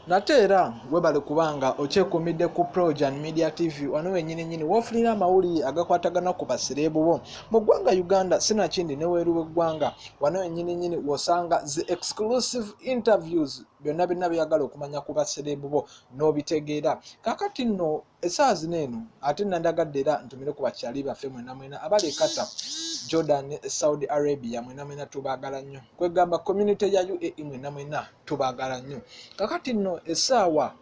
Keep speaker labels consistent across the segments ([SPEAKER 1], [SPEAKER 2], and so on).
[SPEAKER 1] Nate era webale kubanga okyekumidde ku Projan Media TV wano wennyini nnyini w'ofunira amawulire agakwatagana ku basereebu bo mu ggwanga Uganda, sinakindi ne weeru w'eggwanga. Wano wennyini nnyini w'osanga zi exclusive interviews, byonna byonna byagala okumanya ku basereebu bo n'obitegeera. Kaakati nno essaawa zino eno ate nandagadde era ntumire ku bakyali baffe mwena mwena abali e Qatar, Jordan, Saudi Arabia, mwena mwena tubaagala nnyo. Kwegamba community ya UAE mwena mwena tubaagala nnyo. Kakati nno essaawa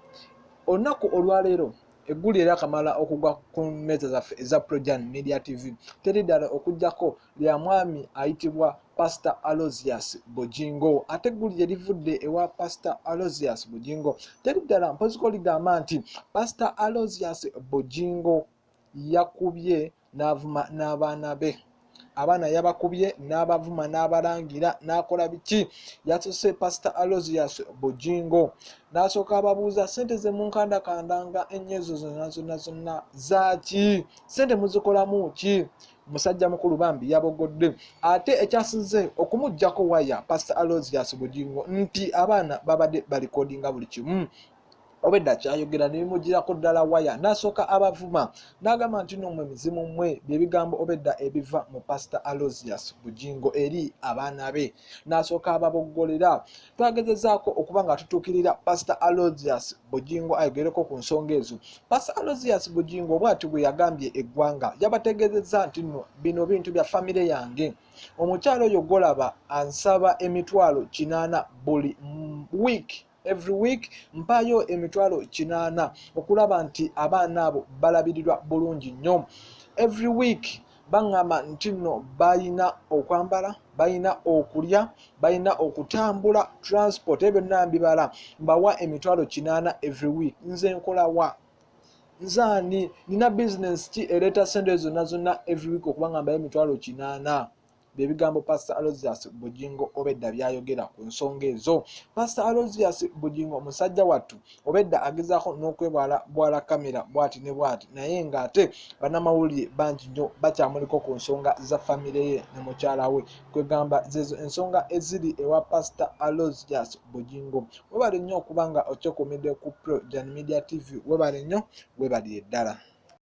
[SPEAKER 1] olunaku olwaleero egguli era kamala okugwa ku mmeeza zaffe eza Projan Media TV teri ddala okuggyako lya mwami ayitibwa Pastor Aloysius Bujingo. Ate egguli lye livudde ewa Pastor Aloysius Bujingo teri ddala mpoziko ligamba nti Pastor Aloysius Bujingo yakubye n'avuma n'abaana be. Abaana yabakubye n'abavuma n'abalangira n'akola biki. Yasose Pastor Aloysius Bujingo n'asooka ababuuza ssente ze munkandakandanga ennyo ezo zonna zonna zonna zaaki, ssente muzikolamu ki? Musajja mukulu bambi yabogodde. Ate ekyasinze okumuggyako waya Pastor Aloysius Bujingo nti abaana babadde balikodinga buli kimu, obedda kyayogera ne bimugirako ddala waya, n'asooka abavuma n'agamba nti no mmwe mizimu mmwe. Byebigambo obedda ebiva mu Pastor Aloysius Bujingo eri abaana be, n'asooka ababoggolera. Twagezezaako okuba nga tutuukirira Pastor Aloysius Bujingo ayogereko ku nsonga ezo. Pastor Aloysius Bujingo bw'ati bwe yagambye eggwanga, yabategeezezza nti nno bino bintu bya famire yange. Omukyalo oyo gw'olaba ansaba emitwalo 80 buli week, every week mpaayo emitwalo 80 okulaba nti abaana abo balabirirwa bulungi nnyo. Every week baŋŋamba nti nno balina okwambala, balina okulya, balina okutambula, transport, ebyo byonna mbibala, mbawa emitwalo 80 every week. Nze nkolawa? Nze ani? Nina business ki ereeta ssente zonna zonna every week okuba nga mbayo emitwalo 80? Byebigambo Pastor Aloysius Bujingo obedda byayogera ku nsonga ezo. Pastor Aloysius Bujingo musajja wattu obedda agezaako n'okwebwala bwala kamera bw'ati ne bw'ati, naye ng'ate bannamawulire bangi nnyo bakyamuliko ku nsonga za famire ye ne mukyala we. Kwegamba zezo ensonga eziri ewa Pastor Aloysius Bujingo. Webale nnyo okuba nga okyekumidde ku Projan Media TV, webale nnyo, webalire ddala.